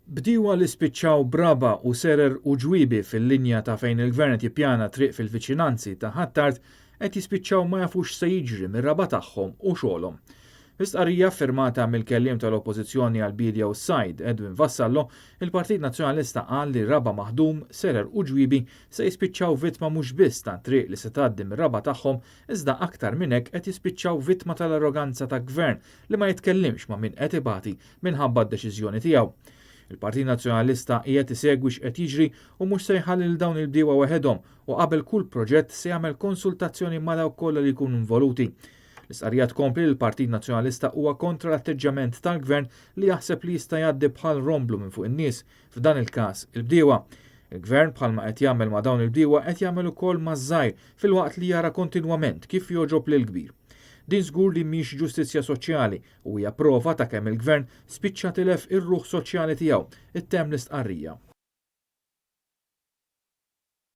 Bdiewa li spiċċaw b'raba' u serer u ġwiebi fil-linja ta' fejn il-Gvern qed jippjana triq fil-viċinanzi ta' Ħ'Attard qed jispiċċaw ma jafux x'se jiġri mir-raba' tagħhom u xogħolhom. Fi stqarrija ffirmata mill-kelliem tal-Oppożizzjoni għall-Biedja u s-Sajd, Edwin Vassallo, il-Partit Nazzjonalista qal li raba' maħdum, serer u ġwiebi se jispiċċaw vittma mhux biss tat-triq li se tgħaddi mir-raba' tagħhom iżda aktar minn hekk qed jispiċċaw vittma tal-arroganza ta' Gvern li ma jitkellimx ma' min qed ibati minħabba d-deċiżjoni tiegħu. Il-Partit Nazzjonalista qiegħed isegwi x'qed jiġri u mhux se jħalli lil dawn il-bdiewa waħedhom u qabel kull proġett se jagħmel konsultazzjoni ma' dawk kollha li jkunu involuti. L-istqarrija tkompli li l-Partit Nazzjonalista huwa kontra l-atteġġjament tal-Gvern li jaħseb li jista' jgħaddi bħal romblu minn fuq in-nies, f'dan il-każ il-bdiewa. Il-Gvern bħalma qed jagħmel ma' dawn il-bdiewa qed jagħmel ukoll maż-żgħir filwaqt li jara kontinwament kif jogħġob lill-kbir. Din żgur li mhix ġustizzja soċjali u hija prova ta' kemm il-Gvern spiċċa tilef ir-ruħ soċjali tiegħu, ittemm l-istqarrija.